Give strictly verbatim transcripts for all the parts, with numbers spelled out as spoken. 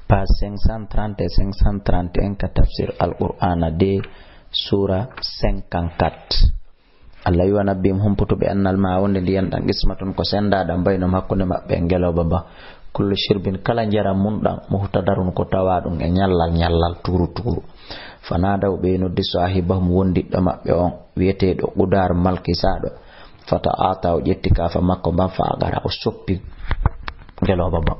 Page cinq cent trente et cinq cent trente et un ka tafsir Alqur'aana de, suura cinquante-quatre. Allah wi wa nabbihim, humputu ɓe, annal maa, wonde ndiyan ɗan, qismatun, ko sendaaɗan, baynahum, hakkunde maɓɓe, ngelooba ba. Kullu shirbin, kala njaram mun ɗan, muhtadarun, ko tawaaɗun e ñallal, ñallal tuuru tuuru. Fanaadaw, ɓe noddi saahibahum, wondiɗɗo maɓɓe on, wi'eteeɗo Qudaar, malkisaaɗo. Fata'ata, o ƴetti kaafa makko mban, fa aqara, o soppi ngelooba ban.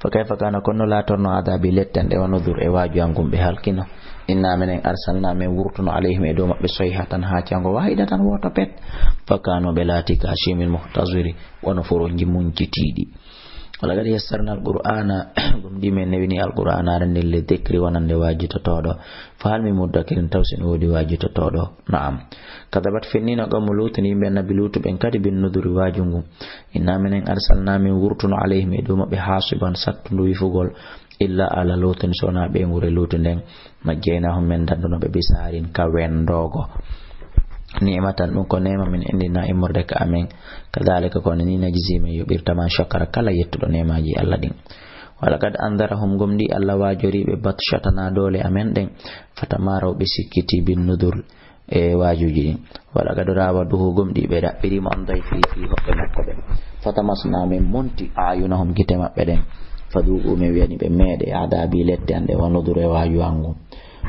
Fa kayfa kana, kono laatorno, adabi, lette an ɗe, wa nudhur, e waaju an ngun, ɓe halkino. Inna, menen, arsalna, men wurtuno, alayhim, e dow maɓɓe, sayhatan, haacango, wahidatan, wooto pet. Fa kanu, ɓe laati, ka hashimin muhtadiri, wano foroji muncitiiɗi. Walaqad yassarna alqur'ana, gomɗii men newini alqur'anaare nden, li dhikri, wonande waajitotooɗo. Fa hal min muddakirin, taw si no woodi waajitotooɗo? Na'am. Kadhabat, fenniino, qawmu Luutin, yimɓe Annabi Luutu ɓen kadi, bin nudhuri, waaju ngun. Inna, menen, arsalna, min wurtuno, alayhim, e dow maɓɓe, hasiban, sattundu wifugol, illa ala Luutin, so wonaa ɓeynguure Luutu nden. Najjaynahum, men danduno ɓe, bi sahrin, ka wendoogo. Ni'matan, ɗum ko neema, min indina, immorde ka amen. Kadhalika, ko nii, najzi, men yoɓirta, man shakara, kala yettuɗo neemaaji Allah ɗin. Walaqad andharahum, gomɗii Allah waajori ɓe, batshatana, doole amen ɗen. Fatamaraw, ɓe sikkiti, bin nudhur, e waajuuji ɗin. Walaqad rawaduhu, gomɗii ɓe ɗaɓɓiri mo, an dayfihi, fii hoɓɓe makko ɓen. Fatamasna, men monti, a'yunahum, gite maɓɓe ɗen. Fadhuqu, men wi'ani ɓe, meeɗee, adhabi, lette an ɗe, wa nudhur, e waaju an ngun.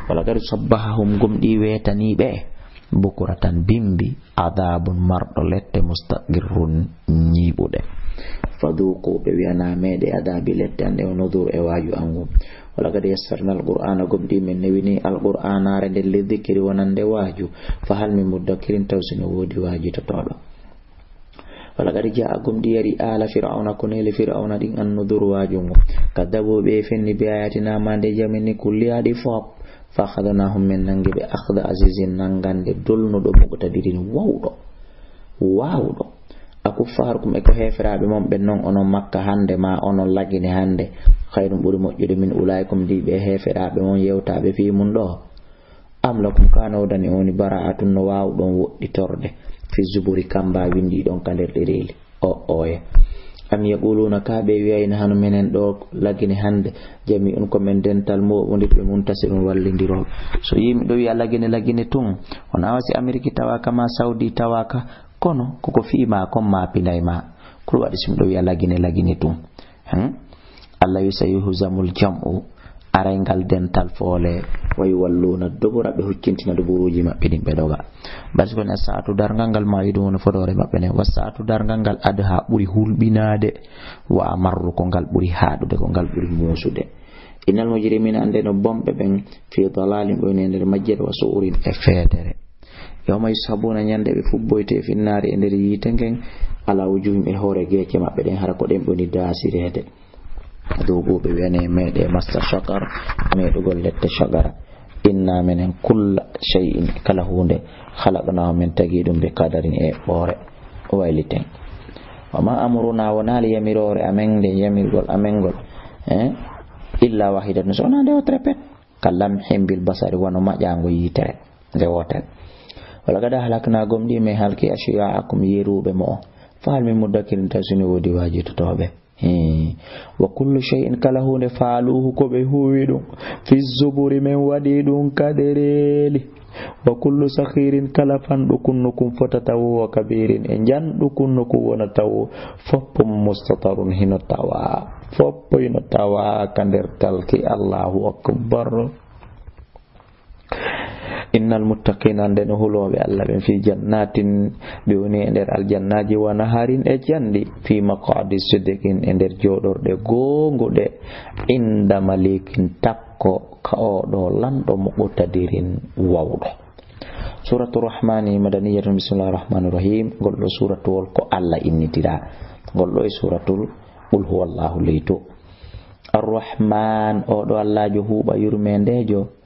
Walaqad sabbahahum, gomɗii weetanii ɓe, bukratan, bimbi, adhabun, marɗo lette, mustaqirrun, ñiiɓuɗe. Fadhuqu, ɓe wi'anaa, meeɗee, adhabi, lette an ɗe, wa nudhur, e waaju an ngun. Walaqad yassarna alqur'ana, gomɗii men newini alqur'anaare nden, li dhikri, wonande waaju. Fa hal min muddakirin, taw si no woodi waajitotooɗo? Walaqad jaa'a, gomɗii yari, ala Fir'awna, koneeli Fir'awna ɗin, an nudhur, waaju ngun. Kadhabu, ɓe fenni, bi ayatina, ma nde jamin ni, kulliha, ɗi fof. Fa akhadnahum, men nangi ɓe, akhda azizin, nangande dolnuɗo, muqtadirin, wawɗo, waawɗo. Akuffarukum, e ko heeferaaɓe mon ɓen non, onon Makka hande, ma onon Lagine hande, khayrun, ɓuri moƴƴude, min ulaikum, ɗi ɓe heeferaaɓe mon yewtaaɓe fii mun ɗoo? Am lakum, ka no woodani on, bara'atun, no waawuɗon woɗɗitorde, fi zuburi, kamba winndii ɗon ka nder ɗereeli? O oye. Am yaquluna, ka ɓe wi'ay, nahnu, menen ɗoo Lagine hande, jami'un, ko men dental mooɓondirɓe, muntasirun, wallindirooɓe. So yimɓe ɗo wi'a Lagine, Lagine tun, on awa si Ameriki tawaaka ma Saudi tawaaka, kono koko fii ma kon ma pinay ma. Kul waɗi si ɗo wi'a Lagine, Lagine tun. Hmm? Allah wi, sayuhzamul jam'u, aray ngal dental foole, wa yuwalluuna dubura, ɓe huccintina duburuuji maɓɓe ɗin, ɓe doga. Basi ko ne saatu darngal ngal, maw'iduhum, woni fodoore maɓɓe nden. Wa saatu darngal ngal, adha, ɓuri hulɓinaade, wa amarru, ko ngal ɓuri haaɗude, ko ngal ɓuri muusude. Innal mujrimina, anndee no bonɓe ɓen, fi dalalin, ɓe woni e nder majjere, wa su'urin, e feetere. Yawma yushabuna, ñande ɓe fubboyte, finnaari, e nder yiite ngen, ala wujuhim, e hoore geece maɓɓe ɗen, hara ko ɗen ɓe woni daasireede. Dhuqu, ɓe wi'ane, meeɗee massa shaqar, meeɗugol lette shaqara. Inna, menen, kulla shay'in, kala huunde, khalaqnahu, men tagi ɗum, bi qadarin, e eɓɓoore. Wayliten. Wa ma amruna, wonaali yamiroore amen nden, yamirgol amen ngol, eh, illa wahidatun, so wonaa nde wootere pet. Ka lamhin bil basari, wano maƴaango yiitere nde wootere. Walaqad ahlakna, gomɗii men halki, ashya'akum, yeruuɓe mo'on. Fa hal min muddakirin, taw si no woodi waajitotooɓe? Hii. Wa kullu shay'in, kala huunde, fa'aluhu, ko ɓe huuwi ɗum, fi zuburi, men waɗi ɗum ka ɗereeli. Wa kullu saghirin, kala fanɗu kunnukum fotata woo, wa kabirin, e njanɗu kunnukum wonata woo, foppo mustatarun, hino tawaa, foppo hino tawaa ka nder talki. Allahu akbar. Innal muttaqina, anndee no hulooɓe Allah ɓen, fi jannatin, ɓe woni e nder aljannaaji, wa naharin, e canɗi, fi maq'adi sidqin, e nder jooɗorɗe goonguɗe, inda malikin, takko, ka oo ɗoo lanɗo, muqtadirin, wawɗo. Suratu Rahmani madaniyatun, bismillahir rahmanir rahim. Ngol ɗoo suratuwol ko Allah innitiraa. Ngol ɗoo e suratul Qul huwallahu leyto. Ar-Rahman, oo ɗoo Allaajo huuɓa yurmeendeejo,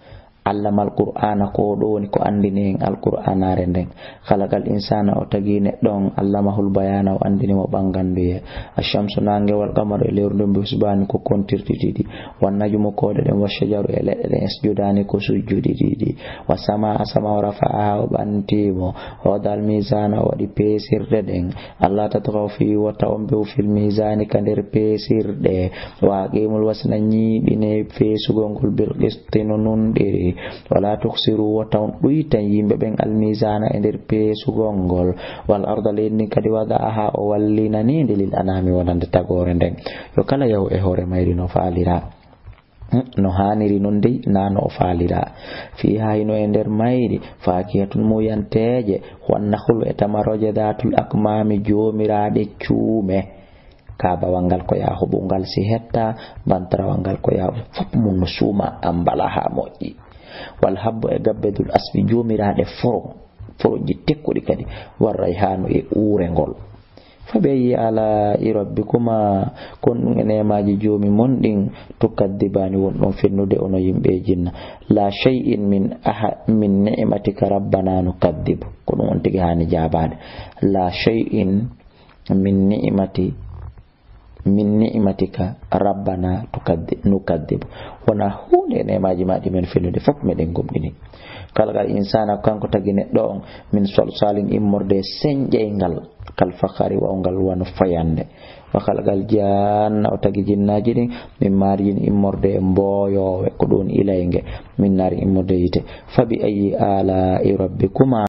Allama al-Qur'ana, ko ɗo woni ko anndini en al-Qur'anare nden. Khalaqal insana, o tagi neɗɗo on, allamahul bayana, o anndini mo ɓanganduye. Ash-shamsu, nange, wal qamaru, e lewru ndun, bi husbani, ko kontirɗi ɗiɗi. Wan najmu, koode ɗen, wash shajaru, e leɗɗe ɗen, yasjudani, ko sujjudi ɗiɗi. Was samaa, sama, o rafa'aha, o ɓanti mo. Wa wada'al mizana, o waɗi peesirɗe ɗen. Alla tatghaw, fii wota on bew, fil mizani, ka nder peesirɗe. Wa aqimul wazna, ñiiɓine feesugol ngol, bil qisti, no nunɗiri. Wala tukhsiru, wota on ɗuytan yimɓe ɓen, al mizana, e nder peesugol ngol. Wal arda, leydi ndin kadi, wada'aha, o wallinani ndi, lil anami, wonande tagoore nden. Yo kala yahu e hoore mayri no faalira. Hmm, no haaniri non dey, na no o faalira. Fiha, hino e nder mayri, fakihatun, muyanteeje, wan nakhlu, e tamarooje, dhatul akmami, joomiraaɗe cuume. Kaabawal ngal ko ya huɓu ngal si hetta, bantarawal ngal ko ya, fof mum no suuma, ambala haa moƴƴi. Wal habbu, e gabbe, dhul asfi, joomiraaɗe foro, foroji tekkuɗi kadi, war rayhanu, e uure ngol. Fabi ayyi alaa'i rabbikuma, kon ɗum e neemaaji joomi mon ɗin, tukaddibaani, wonɗon fennude onon yimɓe e jinna. La shay'in min aha-, min ni'matika rabbana nukaddibu. Ko ɗum on tigi haani jaabaade. La shay'in min ni'mati, min ni'matika rabbana tukaddi-, nukaddibu. Wonaa huunde e neemaaji maa ɗi men fennude, fof meɗen gomɗini. Khalaqal insana, kanko tagi neɗɗo on, min salsalin, immorde senƴayngal, kal fakhari, wawngal wano fayande. Wa khalaqal janna, o tagi jinnaaji ɗin, min marijin, immorde e mbooyoowe, ko ɗum ilaynge, min naari, immorde yiite. Fabi ayyi alaa'i rabbikuma